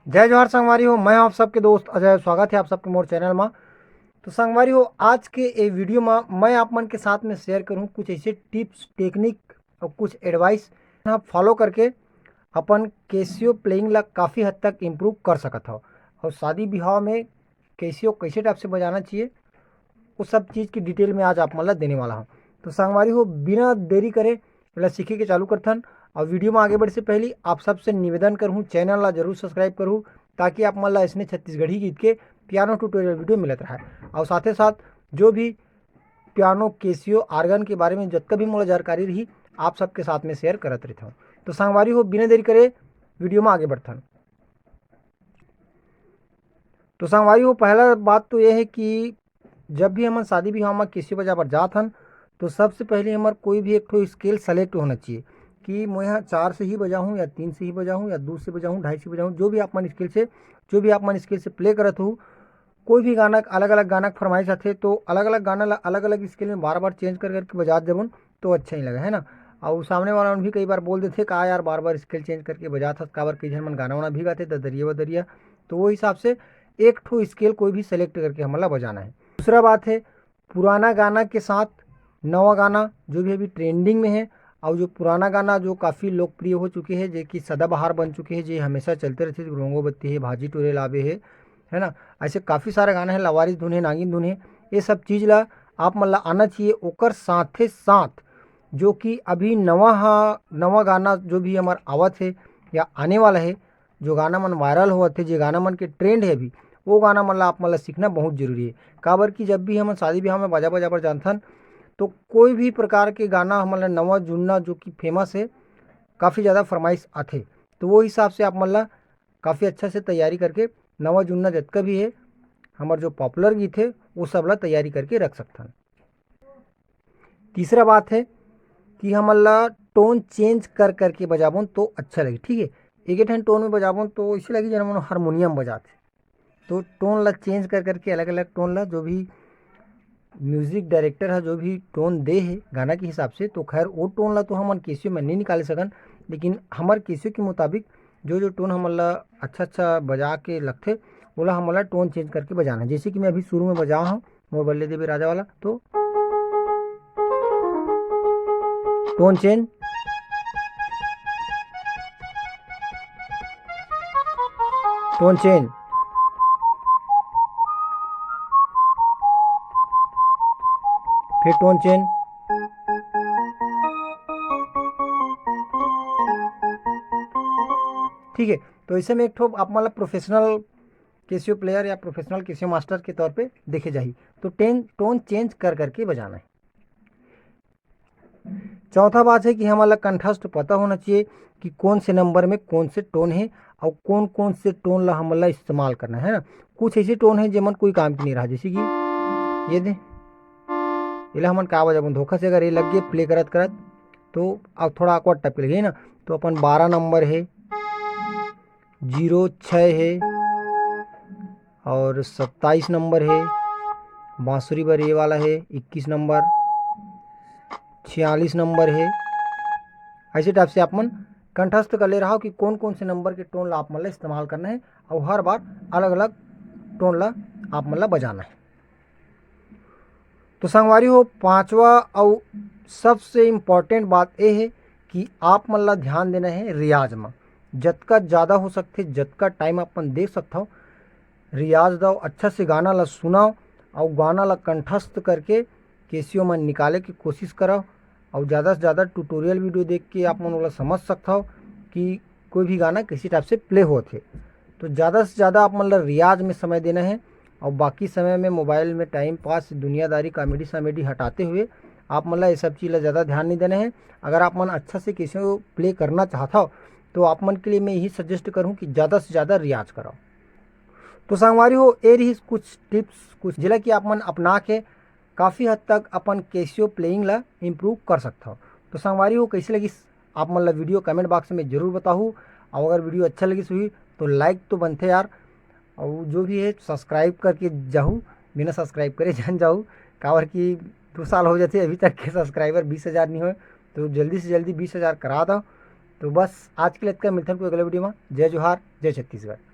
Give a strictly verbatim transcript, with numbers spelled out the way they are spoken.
जय जोहार संगवारी हो, मैं आप सबके दोस्त अजय। स्वागत है आप सबके मोर चैनल मा। तो संगवारी हो, आज के ए वीडियो मा मैं आप मन के साथ में शेयर करूँ कुछ ऐसे टिप्स, टेक्निक और कुछ एडवाइस आप फॉलो करके अपन केसियो प्लेइंग ला काफ़ी हद तक इम्प्रूव कर सकत हो। और शादी ब्याह में केसियो कैसे टाइप से बजाना चाहिए, वो सब चीज़ की डिटेल में आज आप मन ला देने वाला हूँ। तो संगवारी हो, बिना देरी करे एला सीखे के चालू करथन। और वीडियो में आगे बढ़े से पहले आप सबसे निवेदन करहूँ, चैनल ला जरूर सब्सक्राइब करहू, ताकि आप मन ला ऐसने छत्तीसगढ़ी गीत के पियानो ट्यूटोरियल वीडियो मिलत रहे। और साथे साथ जो भी पियानो, केसियो, आर्गन के बारे में जतका भी मोला जानकारी रही, आप सबके साथ में शेयर करत रहथन। तो संगवारी हो, बिना देरी करे वीडियो में आगे बढ़थन। तो संगवारी हो, पहला बात तो ये है कि जब भी हमन शादी ब्याह में केसियो बजा बर जात हन, तो सबसे पहले हमर कोई भी एक ठो स्केल सेलेक्ट होना चाहिए कि मैं यहाँ चार से ही बजाऊँ या तीन से ही बजाऊँ या दो से बजाऊँ, ढाई से बजाऊँ, जो भी आप मन स्केल से, जो भी आप मन स्केल से प्ले करत हो। कोई भी गाना, अलग अलग गाना के फरमाइश आथे, तो अलग अलग गाना ला अलग अलग स्केल में बार बार चेंज कर करके बजात जबन, तो अच्छा नहीं लगे, है ना। और सामने वाला मन भी कई बार बोल देथे, "का यार, बार बार स्केल चेंज करके बजात हस, काबर?" कई झन मन गाना वाना भी गाथे, ददरिया वदरिया। तो वो हिसाब से एक ठो स्केल कोई भी सेलेक्ट करके हमन ला बजाना है। दूसरा बात है, पुराना गाना के साथ नवा गाना जो भी अभी ट्रेंडिंग में है, और जो पुराना गाना जो काफ़ी लोकप्रिय हो चुके हैं, जे कि सदाबहार बन चुके हैं, जे हमेशा चलते रहते, रंगो बत्ती है, भाजी टोरे लाबे है, है ना, ऐसे काफ़ी सारे गाना है, लवारिस धुन है, नागिन धुन है, ये सब चीज़ ला आप मन ला आना चाहिए। ओकर साथे साथ जो कि अभी नवा हा, नवा गाना जो भी हमार आवत है या आने वाला है, जो गाना मन वायरल होवत हे, जे गाना मन के ट्रेंड हे अभी, वो गाना मन ला आप मन ला सीखना बहुत जरूरी हे। काबर कि जब भी हमन शादी ब्याह में बाजा बजा बर जानथन, तो कोई भी प्रकार के गाना हमन ला नवा जुन्ना जो कि फेमस हे, काफ़ी ज़्यादा फरमाइश आथे। तो वो हिसाब से आप मन ला काफ़ी अच्छा से तैयारी करके नवा जुन्ना जतका भी हे, हमर जो पॉपुलर गीत हे, वो सब ला तैयारी करके रख सकथन। तीसरा बात है कि हमन ला टोन चेंज कर करके बजाबोन तो अच्छा लगे, ठीक है। एक ठन टोन में बजाबोन तो ऐसे लगे जैसे हमन हारमोनियम बजात है। तो टोन ला चेंज कर करके, अलग अलग टोन ला, जो भी म्यूजिक डायरेक्टर है, जो भी टोन दे है गाना के हिसाब से, तो खैर वो टोन ला तो हमन केसियो में नहीं निकाल सकन, लेकिन हमर केसियो के मुताबिक जो जो टोन हमन ला अच्छा अच्छा बजा के लगथे, ओला हमन ला टोन चेंज करके बजाना है। जैसे कि मैं अभी शुरू में बजा हूँ मोर बल्ले देवी राजा वाला, तो टोन चेंज, टोन चेंज, फिर टोन चेंज। ठीक है, तो ऐसे में एक ठो आप मतलब प्रोफेशनल केसियो प्लेयर या प्रोफेशनल केसियो मास्टर के तौर पे देखे जाही। तो टेन टोन चेंज कर करके बजाना है। चौथा बात है कि हमन ला कंठस्थ पता होना चाहिए कि कौन से नंबर में कौन से टोन है और कौन कौन से टोन ला हमन ला इस्तेमाल करना है ना। कुछ ऐसे टोन है जेमन कोई काम की नहीं रहा, जैसे कि ये दे, एला हमन का बजाबोन, धोखा से अगर ये लग गए प्ले करत करत, तो अब थोड़ा ऑकवर्ड टाइप के लगे ना। तो अपन बारह नंबर है, जीरो छः है और सत्ताईस नंबर है, बांसुरी बर ये वाला है इक्कीस नंबर, छियालीस नंबर है। ऐसे टाइप से आप मन कंठस्थ कर ले रहा हो कि कौन कौन से नंबर के टोन ला आप मन ला इस्तेमाल करना है और हर बार अलग अलग टोन ला आप मन ला बजाना है। तो संगवारी हो, पांचवा अउ सबसे इम्पोर्टेंट बात ये है कि आप मन ला ध्यान देना है रियाज में। जतका ज़्यादा हो सकथे, जतका टाइम अपन दे सकथव, रियाज दव, अच्छा से गाना ला सुनव और गाना ला कंठस्थ करके केसियो में निकाले की कोशिश करव। और ज़्यादा से ज़्यादा ट्यूटोरियल वीडियो देख के आप मन ओला समझ सकथव कि कोई भी गाना किसी टाइप से प्ले होत हे। तो ज़्यादा से ज़्यादा आप मन ला रियाज में समय देना है और बाकी समय में मोबाइल में टाइम पास, दुनियादारी, कॉमेडी सामेडी हटाते हुए आप मन ला ये सब चीज़ ला ज़्यादा ध्यान नहीं देना है। अगर आप मन अच्छा से केसियो प्ले करना चाहत हो तो आप मन के लिए मैं यही सजेस्ट करूँ कि ज़्यादा से ज़्यादा रियाज करो। तो संगवारी हो, ये रही कुछ टिप्स, कुछ जेला कि आप मन अपना के काफ़ी हद तक अपन केसियो प्लेइंग ला इम्प्रूव कर सकत हो। तो संगवारी हो, कैसे लगिस आप मन ला वीडियो, कमेंट बॉक्स में जरूर बताहू। और अगर वीडियो अच्छा लगिस हुई तो लाइक तो बनथे यार, और जो भी है सब्सक्राइब करके जाहू, बिना सब्सक्राइब करे जान जाहू, काबर कि दो साल हो जाते अभी तक के सब्सक्राइबर बीस हज़ार नहीं होए। तो जल्दी से जल्दी बीस हज़ार करा दो। तो बस आज के लिए इतना, मिलथन कोई अगले वीडियो में। जय जोहार, जय छत्तीसगढ़।